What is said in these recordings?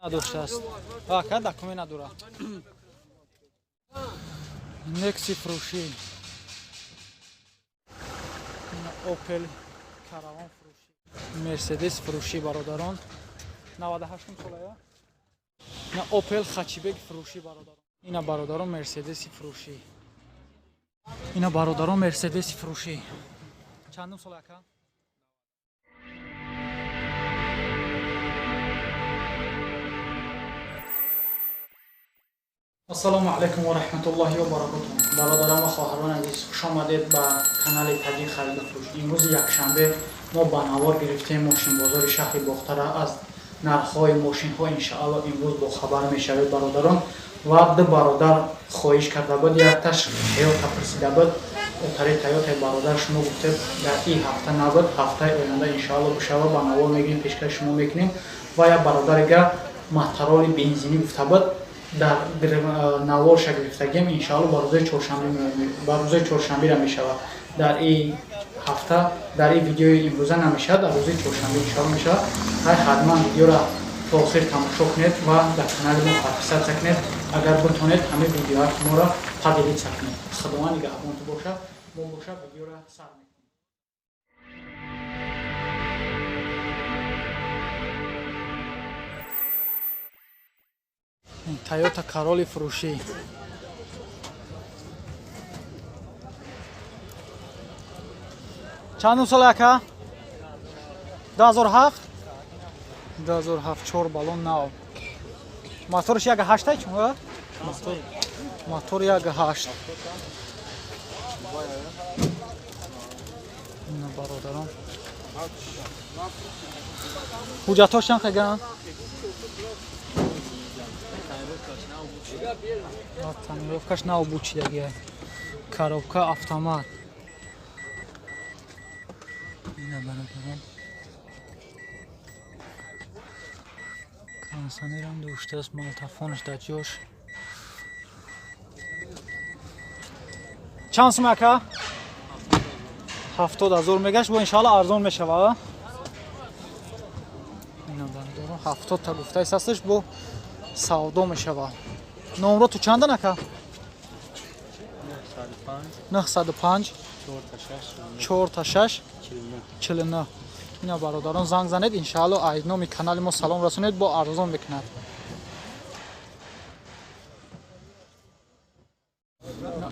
Надоштааст. Ака, документ надора. Некси фурӯшӣ. Опел Караван фурӯшӣ. Мерседес фурӯшӣ, бародарон. 98 солая. Ина Опел Хачибек фурӯшӣ, бародарон. Ина, бародарон, Мерседеси фурӯшӣ. Ина, бародарон, Мерседеси фурӯшӣ. Чандум сол, ака? Ассалому алайкум ва раҳматуллоҳи ва баракотуҳ. Бародарон ва хоҳарони азиз, хуш омадед ба канали Таҷик хариду фурӯш. Имрӯзи якшанбе мо ба навор гирифтем мошинбозори шаҳри Бохтара. Аз нархҳои мошинҳо иншаалло имрӯз бохабар мешавед, бародарон. Ва ду бародар хоҳиш карда буд, якташ Тойота пурсида буд. Отари Тойотаи бародар шумо гуфтед, дар ин ҳафта набуд, ҳафтаи оянда иншаалло бишава, ба навор мегирем, пешкаши шумо мекунем. Ва як бародарига Моторолли бензинӣ гуфта буд, дар наворша гирифтагием, иншаалло ба рӯзои чоршанбера мешавад. Дар ин ҳафта, дар ин видеои имрӯза намешавад, дар рӯзои чоршанбе иншаалло мешавад. Ҳай, ҳатман видеора то охир тамошо кунед ва дар канали мо подписаться кунед. Агар битонед, ҳамаи видеоҳои моро поделиться кунед. Худованд нигаҳбонту бошад. Мо бошад видеора сар мекунем. Тойота Королли фурӯшӣ. Чандум сол, ака? 2007, 2007, чор баллон, нав. Моторш як ҳаштай чун мотор 1.8. Ина, бародарон, ҳуҷҷатҳош чанд қаган? Тонировкаш нав бучидагия. Коробка автомат. Ина, бародарон, кондиционерам доштааст, магнитофонаш дар ҷош. Чанд сум, ака? 70 000 мегашт, бо иншоалло арзон мешава. Ина, бародарон, 70 та гуфтаист ҳасташ, бо савдо мешава. Номро ту чандан, ака? 905 4 та 6 49. Ина, бародарон, занг занед, иншаалло ай номи канали мо салом расонед, бо арзон мекунад.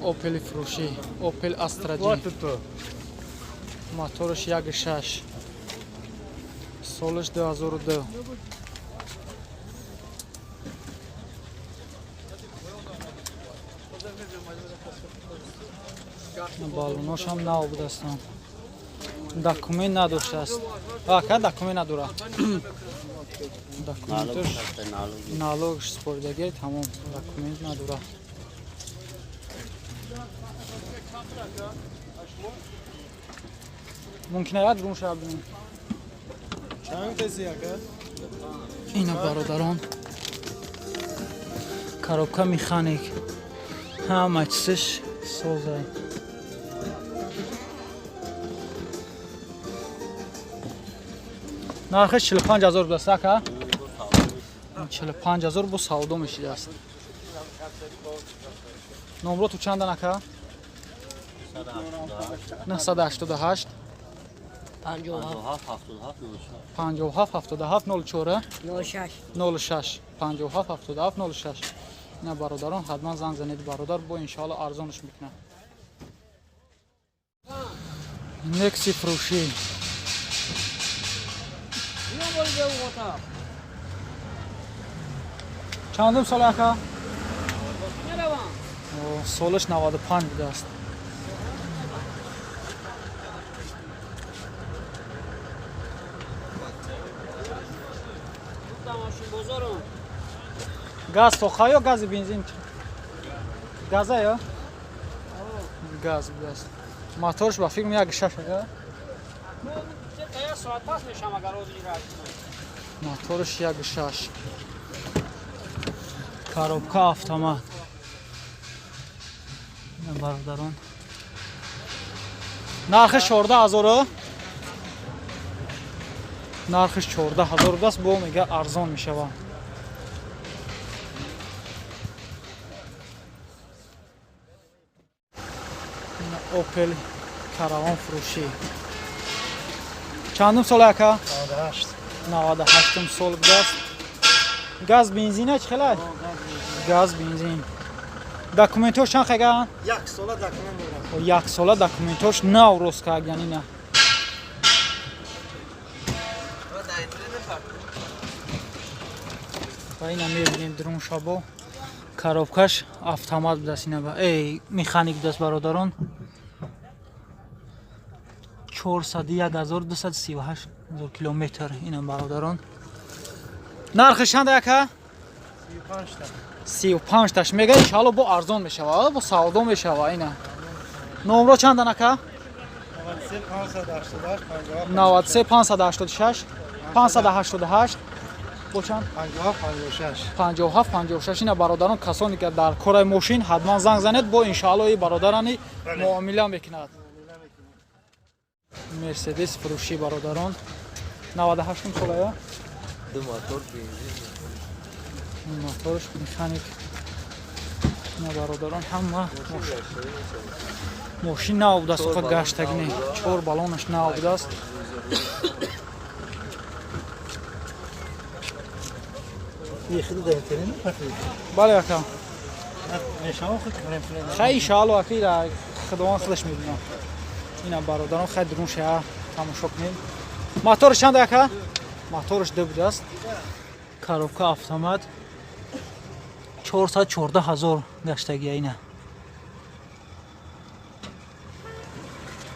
Опели фурӯшӣ, Опел Астра Ҷи, мотораш 1.6, солаш 2002. Баллоношам нав будастанд. Документ надоштааст, ака, документ надора. Документош, налогш споридагӣ, тамом, документ надора. Мумкин аят рум шава бинем. Ина, бародарон, коробка механик, ҳама чизаш созай. Нархаш 45 000 будааст, ака, 45 000 бо савдо мешидааст. Номроту чандан, ака? 988 57 77 04 06 57 77 06. Ина, бародарон, ҳатман занг занед, бародар бо иншоалло арзонаш мекунад. Некси фурӯшӣ. Чандум сол, ака? Солаш 95 будааст. Газ тоха ё гази бензин? Газа ё газ будааст. Моторш ба фикр 1.6 ага. Моторш 1.6, коробка автомат. Бародарон, нархи 14 000-у, нархиш 14 000 будааст, бо мега арзон мешавад. Опел Каравон фурӯшӣ. Чандум сол, ака? 98. 98 сол будааст. Газ, бензина, чӣ хелай? Газ, бензин. Документош чанд хега? Як сола документ дорам. Як сола документош нав рост кард, яъне на. Ва ина мебинем дурун шабо. Коробкаш автомат будааст, ина эй механик будааст, бародарон. 401 238 ҳазор километр ина, бародарон. Нархи чанд, ака? 35 та. 35 таш мега, иншаалло бо арзон мешава, бо савдо мешава ина. Номро чандан, ака? 93 588 93 586 588 бо чанд? 57 56. 57 56. Ина, бародарон, касоне ки дар кораи мошин, ҳатман занг занед, бо иншаалло и бародарани муомила мекунад. Мерседес фурӯшӣ, бародарон, 98 солая. Ду мотор, бензин. Моторш механик. Ина, бародарон, ҳама мошин нав будааст, Чор оқа баллон гаштагини. нав будааст. Чор баллонаш нав будааст. Ехиду да интернет патри. Бале, ака. Мешава худ кунем. Хай, иншаалло, ака, ира худованд худаш мебинад. Ина, бародарон, хай дурун шая тамошо кунем. Моторш чанд, ака? Моторш ду будааст, коробка автомат, 414 ҳазор гаштагия ина.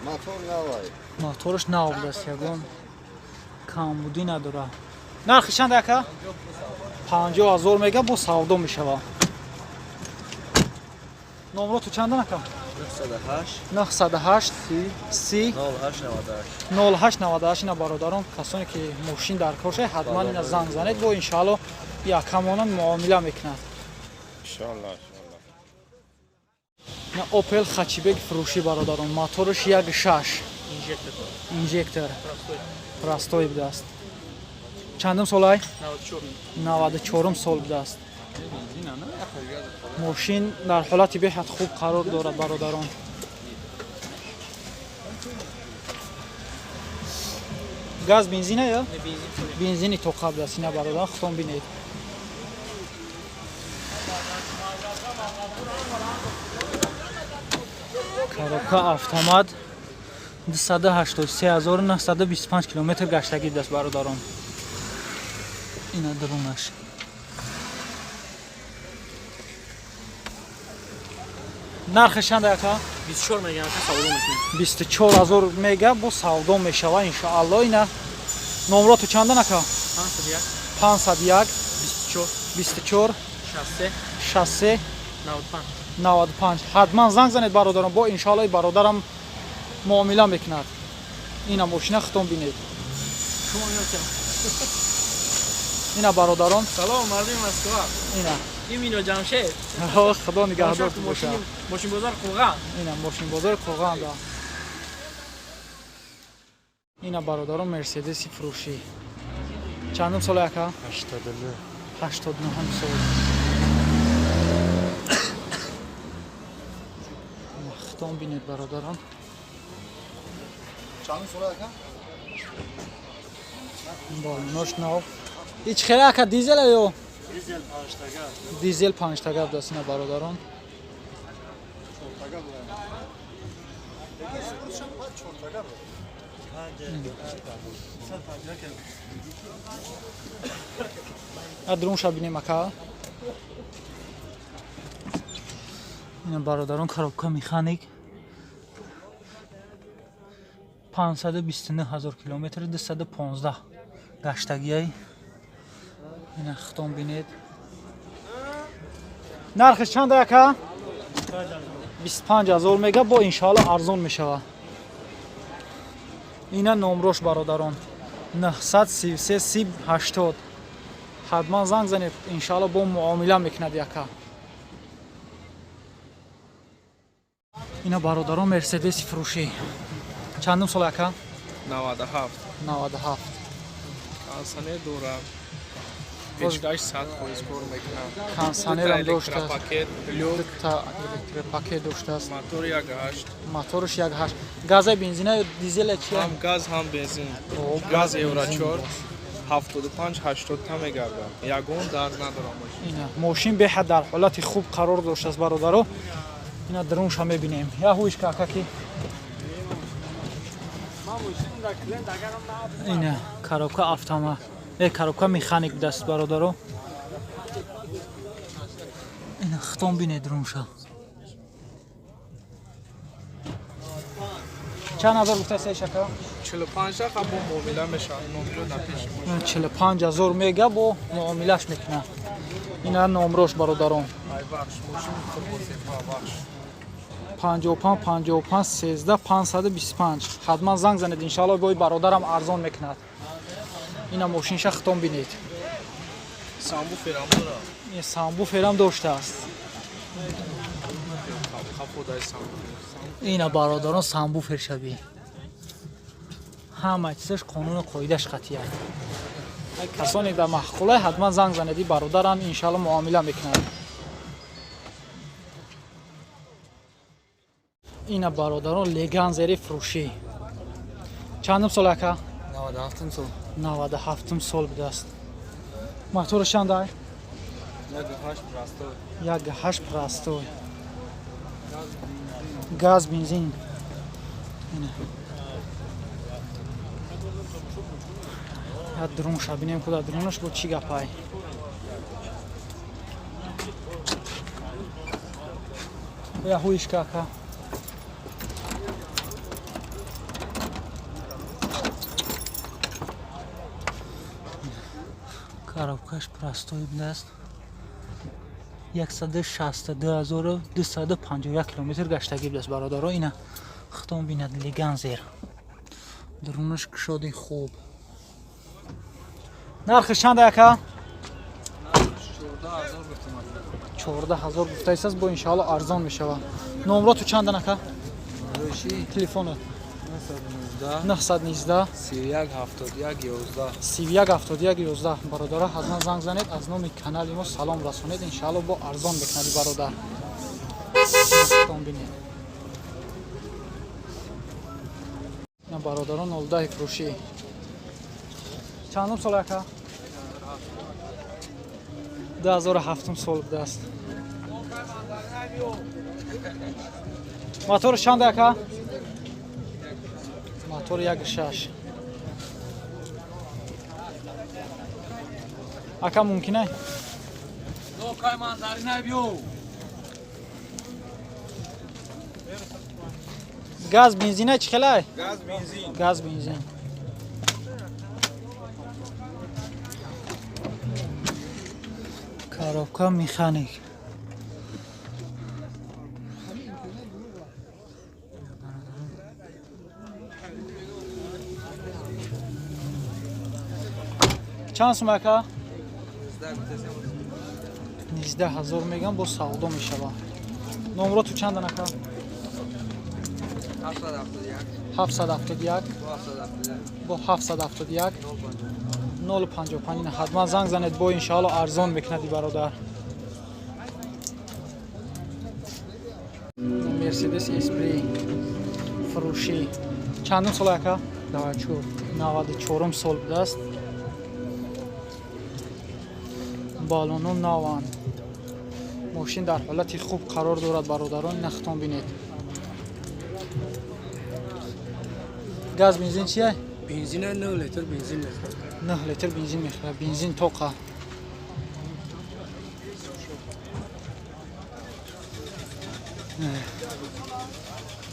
Мотор навай. Моторш нав будааст, ягон камбудӣ надора. Нархи чанд, ака? 50 ҳазор мега, бо савдо мешава. Номроту чандан, ака? 908 908 30 08 98. 0898. Ина, бародарон, касоне ки мошин дар кор шавад, ҳатман ина занг занед, бо иншаалло якамонан муомила мекунад. Иншаллах, иншаллах. На Опел хэтчбек фурӯшӣ, бародарон, моторш 1.6, инжектор, простой будааст. Чандум солай? 94 сол будааст. Мошин дар ҳолати беҳад хуб қарор дорад, бародарон. Газ, бензина ё бензини то қабл аст. Ина, бародарон, худтон бинед. Коробка автомат, 283925 километр гаштагӣ будааст, бародарон. Ина дурунаш. Нархи чанд, ака? 24 меган, ака, савдо мекунем. 24 ҳазор мега, бо савдо мешава иншоалло. Ина номроту чандан, ака? 501 501 24 24 63 63 95. 95. Ҳатман занг занед, бародарон, бо иншоалло и бародарам муомила мекунад. Ина мошина худтон бинед. Шумо меётем. Ина, бародарон. Салом, мардуми Москва. Ина. Имино Ҷамшед. Худо нигаҳдортон бошад. Мошинбозар Қурған. Ина мошинбозори Қурған да. Ина, бародарон, Мерседеси фурӯшӣ. Чандум сола, ака? 89. 89 сол. Худтон бинед, бародарон. Чанд сола, ака? Балонош нав. Ич хеле, ака, дизела ё? Дизел панҷтага. Дизел панҷтага будааст, ина, бародарон. Чортага буд. Лекин сурудшам баъд чортага буд. Панҷ. 150 кило. А дурунша бинем, ака. Ина, бародарон, коробка механик, 529 ҳазор километр, 215 гаштагиай. Ина худтон бинед. Нархиш чанд, ака? 25 ҳазор мега, бо иншоалло арзон мешава. Ина номрош, бародарон, 933 30 80. Ҳатман занг занед, иншоалло бо муомила мекунад яка. Ина, бародарон, Мерседеси фурӯшӣ. Чандум сол, ака? 97. 97. Кондиционер дорад. Печкаш 100% кор мекунад. Кондиционерам доштааст. Электропакет, люк, Дута электропакет доштааст. мотор 1.8. Моторш 1.8. Газа, бензина ё дизела чи? Ҳам газ, ҳам бензин. Газ Евро 4, 75 80 та мегардад. Ягон дард надорам мошин. Ина мошин беҳад дар ҳолати хуб қарор доштааст, бародаро. Ина дарунша мебинем. Я ҳуиш кака ки ина коробка автома, коробка механик будааст, бародаро. Ина хитон бинед дарунша. Чанд ҳазор гуфтааст, шака? 45 та бо муомила мешавад. Номро дар пеши мошин. 45 000 мега, бо муомилаш мекунад. Ина номрош, бародарон. Ай бахш, мошин Қурбонтепа, бахш. 55 55 13 525. Ҳатман занг занед, иншалло бои бародарам арзон мекунад. Ина мошинша хитон бинед. Сабвуферам дорад. Ин сабвуферам доштааст. Хафодаи сабвуфер. Ина, бародарон, сабвуфер шаби, ҳама чизаш қонуну қоидаш қатъия. Касоне дар маъқулай, ҳатман занг занед, и бародарам иншалло муомила мекунад. Ина, бародарон, Леганзери фурӯшӣ. Чандум сол, ака? 97 сол. 97 сол будааст. Мотораш чандай? 1.8 простой. 1.8 простой, газ, бензин. Ина. Я дурунша бинем, куда дурунаш бо чӣ гапай. Я ҳуиш кака. Коробкаш простой будааст. 162 251 километр гаштагӣ будааст, бародаро. Ина хитон бинад, Леганзер, дурунаш кушоди хуб. Нархиш чанд, ака? 14 000 гуфтаистааст, бо иншаалло арзон мешавад. Номроту чандан, ака? Телефонот? 919 31 71 11. 31 71 11. Бародара, ҳатман занг занед, аз номи канали мо салом расонед, иншаалло бо арзон мекунади бародар. Хитон бинед. Ина, бародарон, 010 фурӯшӣ. Чандум сол, ака? 2007 сол будааст. Моторш чанд, ака? Мотор 1.6. Ака, мумкин ай? Локай мандарина биё. Газ, бензина чӣ хелай? Газ, бензин. Газ, бензин. Коробка механик. Чанд сум, ака? 19 000 мегам, бо савдо мешавад. Номроту чандан, ака? 771 771 771 бо 771 055. Ина ҳатман занг занед, бо иншаалло арзон мекунади бародар. Мерседес Эспри фурӯшӣ. Чандум сол, ака? 94. 94 сол будааст. Балоно наванд. Мошин дар ҳолати хуб қарор дорад, бародарон. Ина хитон бинед. Газ, бензин чия? Бензина 9 литр бензин мехӯрад. 9 литр бензин мехӯрад, бензин тоқа.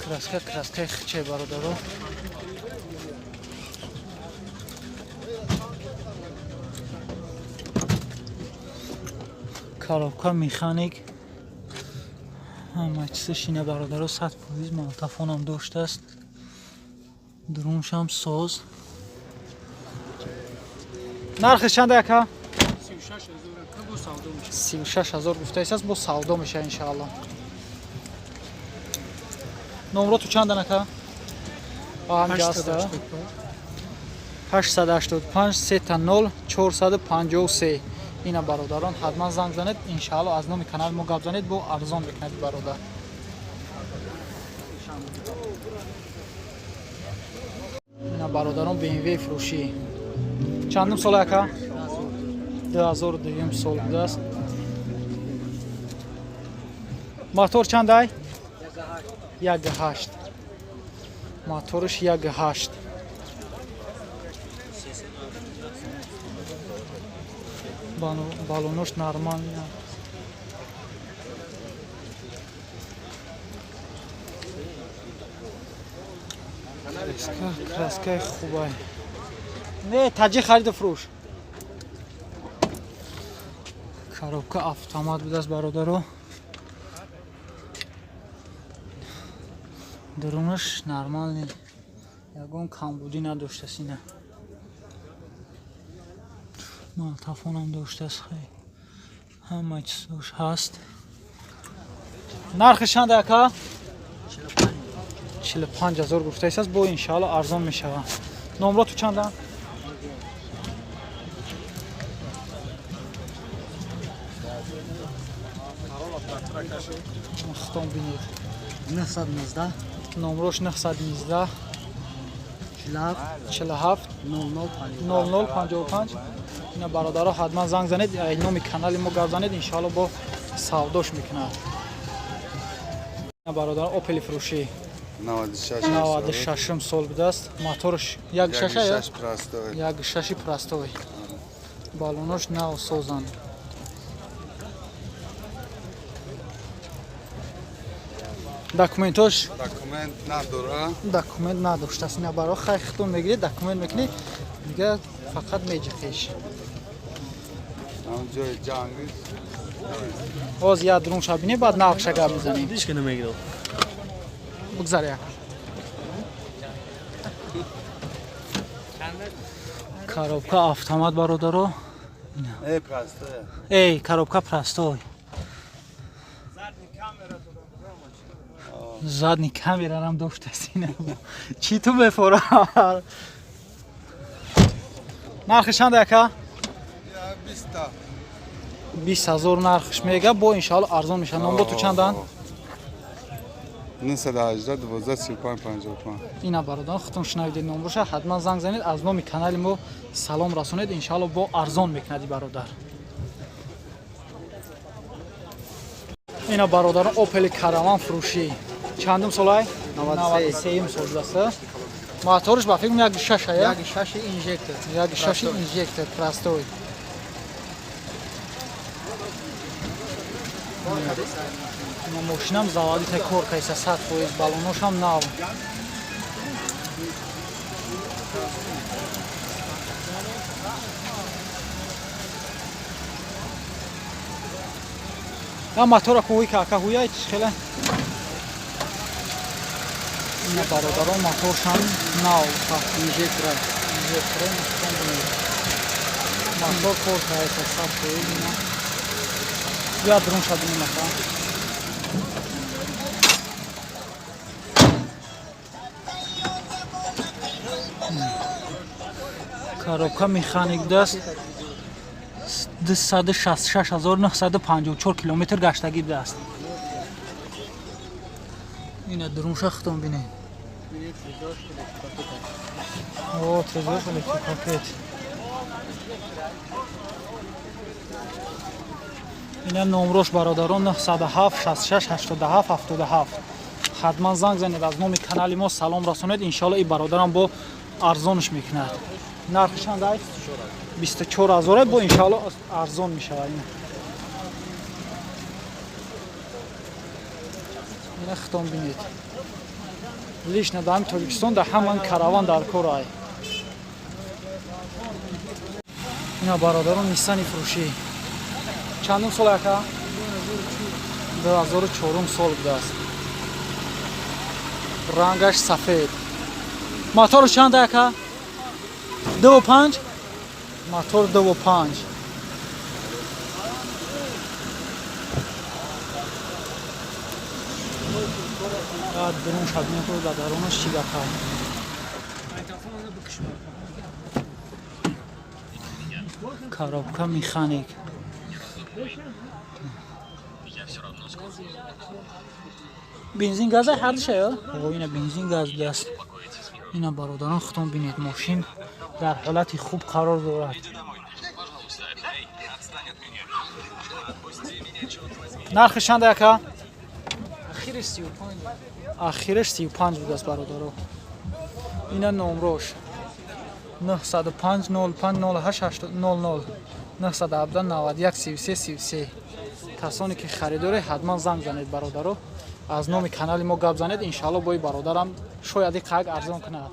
Краска, краскаи хиче, бародаро. Коробка механик, ҳама чизаш ина, бародаро, 100%. Магнитофонам доштааст, дуруншам соз. Нархиш чанд, ака? 36 000 гуфтаистааст, бо савдо мешавад, иншаалло. Номроту чандан, ака? Ҳамҷаста 885 сета 0 453. Ина бародарон, ҳатман занг занед, иншаалло аз номи канали мо гап занед, бо арзон мекунад бародар. Ина бародарон, BMW фурӯшӣ. Чандум сол ака? 2002 сол будааст. Мотор чандай? 1.8. Моторш 1.8. Балонош нормально. Краскаи хубай. Не, таҷи хариду фурӯш. Коробка автомат будааст бародаро. Дурунаш нормални. Ягон камбудӣ надоштааст ина. Малтафонам доштааст хай. Ҳама чизош ҳаст. Нархи чанд ака? 45 ҳазор гуфтааст, бо иншаалло арзон мешавад. Номроту чанданд? Хитом бинед. 919. Номрош 919 47 47 00 00 55. Ина бародаро, ҳатман занг занед, номи канали мо гап занед, иншаалло бо савдош мекунад. Ина бародаро, Опели фурӯшӣ. 96. 96 сол будааст. Моторш 1.6 6 простой. 1.6 простой. Балонош нав созанд. Документош? Документ надора. Документ надоштааст. Ина баро, хай, хитон мегиред, документ мекунӣ, дига фақат меҷиқиш. Ам ҷои ҷанг. Ҳоз як дурунша бинӣ, баъд нархша гап мезанем. Ҳеч ки намегирад. Бигзар як. Коробка автомат бародаро. Э, простой. Эй, коробка простой. Задний камерарам доштааст ина. Чӣ ту мефора? Нархи чанд ака? Я 20. 20 ҳазор нархш мега, бо иншаалло арзон мешавад. Номроту чанданд? 918 12 35 55. Ина бародарон, худтон шунавидед номроша, ҳатман занг занед, аз номи канали мо салом расонед, иншаалло бо арзон мекунад и бародар. Ина бародарон, Опели Караван фурӯшӣ. Чандум солай? 93 сол будааст. Моторш ба фикр 1.6 ая? 1.6 инжектор. 1.6 инжектор простой. Ина мошинам заводита кор кайса 100%, балоношам нав. Я мотора куҳуй ка ҳуяй чӣ хела? Ина бародарон, моторшам нав. Инжектор. Инжектор мотор кор кайса 100%. Ина я дрон шабинем ака. Коробка механик будааст. 266954 километр гаштагӣ будааст. Ина дурунша хитон бинед. О, трезош электропакет. Ина номрош бародарон 907 66 87 77. Ҳатман занг занед, аз номи канали мо салом расонед, иншоалло и бародарам бо арзонш мекунад. Нархи чанд ай? 24 ҳазор, бо иншоалло арзон мешавад. Ина хитон бинед. Лично дар ҳами Тоҷикистон дар ҳаман Караван дар кор ай. Ина бародарон, Ниссани фурӯшӣ. Чандум сол ака? 2004 сол будааст. Рангаш сафед. Мотору чанд ака? 2.5. Мотор 2.5. Дурун шабина ку, дар дарунаш чӣ гапа? Коробка механик. Бензин газа ҳардуша ё? О, ина бензин газ будааст. Ина, бародарон, худтон бинед, мошин дар ҳолати хуб қарор дорад. Нархи чанда, яка? Ахириш 35. Ахираш 35 будааст, бародаро. Ина номрош 905 05 08 00 917 91 33 33. Касоне ки харидоре, ҳатман занг занед, бародаро, аз номи канали мо гап занед. Иншалло, бои бародарам шояд и қак арзон кунад.